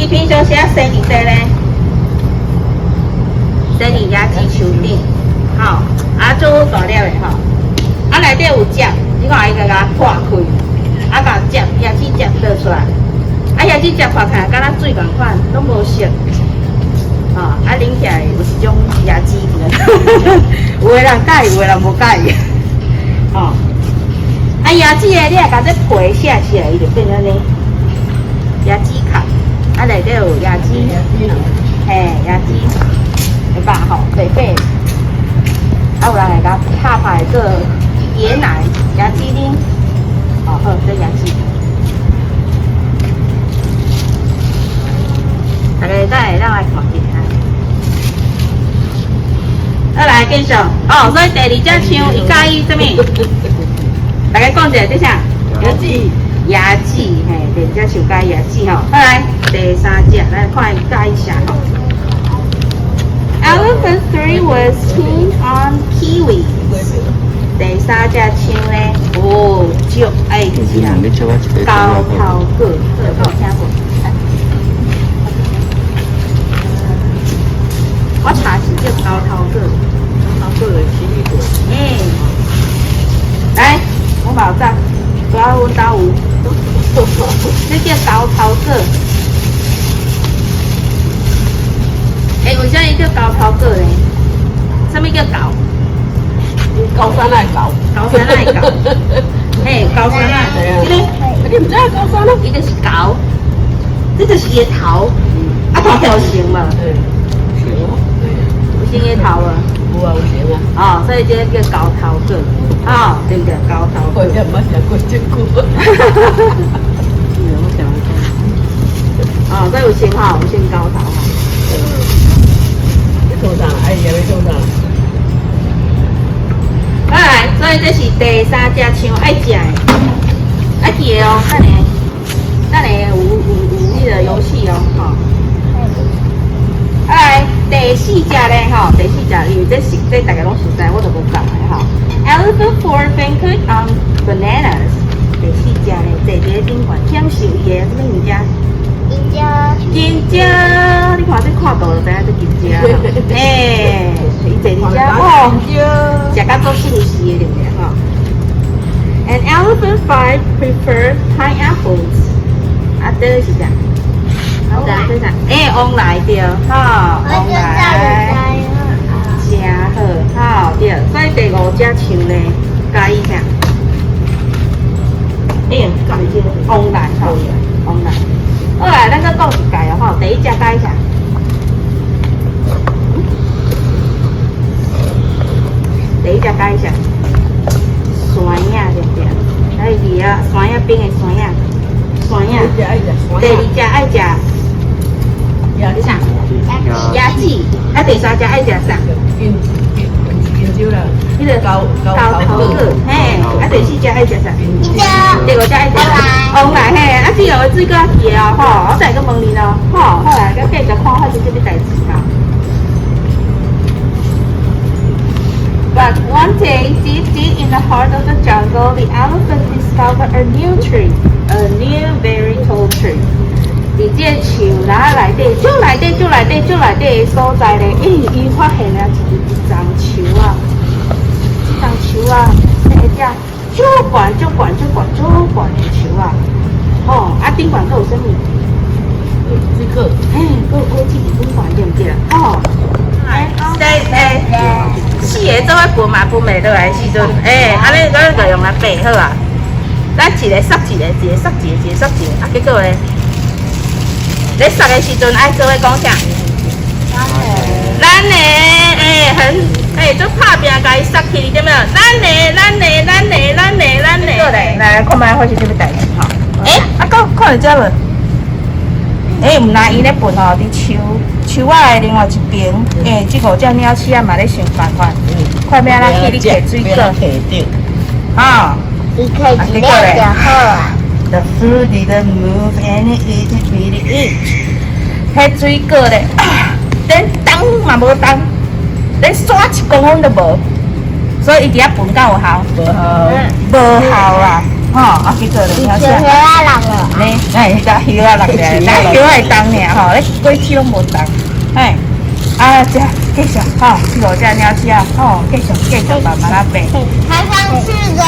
伊平常時啊生佇佗咧，生佇椰子樹頂，吼，啊做大粒的吼，啊內底有汁，你看伊共共破開，啊共汁椰子汁倒出來，啊椰子汁看起來敢若水仝款，攏無色，吼，啊啉起來有一種椰子味，有的人佮意，有的人無佮意，吼。啊椰子的，你若共這皮卸起來，伊就變按呢，椰子殼，啊內底有椰子，嘿，椰子，會吧吼，白白。啊，有人會共拍拍做椰奶、椰子奶，哦好，這椰子。大家等下咱來看一下。好來繼續，哦，所以第二隻象伊佮意啥物？大家講一下，這啥？椰子。椰子，嘿，第二隻象佮意椰子吼。好來，第三隻，來看伊佮意啥吼。Elephant 3 was keen on kiwis。第三隻象咧，哦，足愛食猴頭果，好，有聽過？我查是叫猴頭果，猴頭果的奇異果。嗯，來，我嘛有讚，拄仔阮兜有，這叫猴頭果。欸，為啥伊叫猴頭果咧？啥物叫猴？高山仔猴，高山仔猴。嘿，高山仔，這個，你毋知影高山啊？伊就是猴，這就是伊的頭，啊頭有形嘛。對，有形的頭啊。有啊，有形啊。哦，所以這個叫猴頭果，哦，對毋對？猴頭果。我也毋捌聽過這句。嗯，我想講。哦，這有形吼，有形猴頭吼。你做啥？哎呀，你做啥？來，所以這是第三隻象愛食的，愛記得哦。等下，等下有彼个遊戲哦，吼。來，第四隻咧，吼，第四隻，因為這是這大家攏熟知，我就無講的吼。Elephant 4 banquet on bananas。第四隻咧，坐佇咧頂懸享受伊的啥物物件？金蕉。金蕉，你看這看圖就知影這金蕉。欸，伊坐佇遮，哦，食甲足舒適的，對毋對？吼。And elephant 5 prefer pineapples。啊，這個是啥？這啥？欸，旺來對，吼，旺來。真好，吼對。所以第五隻象咧，佮意啥？欸，旺來吼，旺來。好來，咱閣講一屆哦，吼，第一隻佮意啥？第一隻佮意啥？山仔對毋對？愛魚啊，山仔邊的山仔，山仔。第二隻愛食啥？椰子。啊，第三隻愛食啥？金金蕉啦。彼个猴頭果，嘿，啊，第四隻愛食啥？第五隻愛食旺來嘿，啊，這兩個水果記得哦，吼，我再閣問你咯，吼，好來，閣繼續看發生啥物代誌吼。But one day, deep, deep in the heart of the jungle, the elephant discovered a new tree, a new very tall tree. 佇這個樹林內底，足內底、足內底、足內底的所在咧，欸，伊發現了一叢樹啊，這叢樹啊，是一隻足懸、足懸、足懸、足懸的樹啊，吼，啊頂懸閣有啥物？水果。嘿，閣有果子佇頂懸，對毋對？吼。對，欸，四个做伙分嘛分袂落來的時陣，欸，按呢咱就用來爬好啊。咱一个捒一個，一个捒一個，一個捒一個，啊，結果咧，咧捒的時陣愛做伙講啥？咱的，欸，很，欸，做拍拚共伊捒去，你知無？咱的，咱的，咱的，咱的，咱的。來，來看覓發生啥物代誌吼？欸，啊，閣看著這無？欸，毋但伊咧糞吼，佇樹樹仔的另外一邊，欸，這五隻鳥鼠仔嘛咧想辦法，看欲按怎去咧摕水果。啊，伊摕一粒就好啊。 The fruit didn't move an itty bitty inch。彼水果咧，啊，連動嘛無動，連煞一公分都無，所以伊佇遐糞敢有效？無效。無效啊！吼，啊，結果就鳥鼠就葉仔落落。呢，哎，只葉仔落來，咱葉仔會動爾吼，咧過去攏無動，嘿，啊，這繼續吼，這五隻鳥鼠仔吼，繼續繼續慢慢仔爬。爬上去的。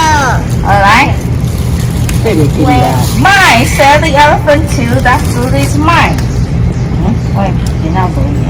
好來。爬袂起啦。 Mine, said the elephant to the food is mine. 嗯，喂，電腦無呢。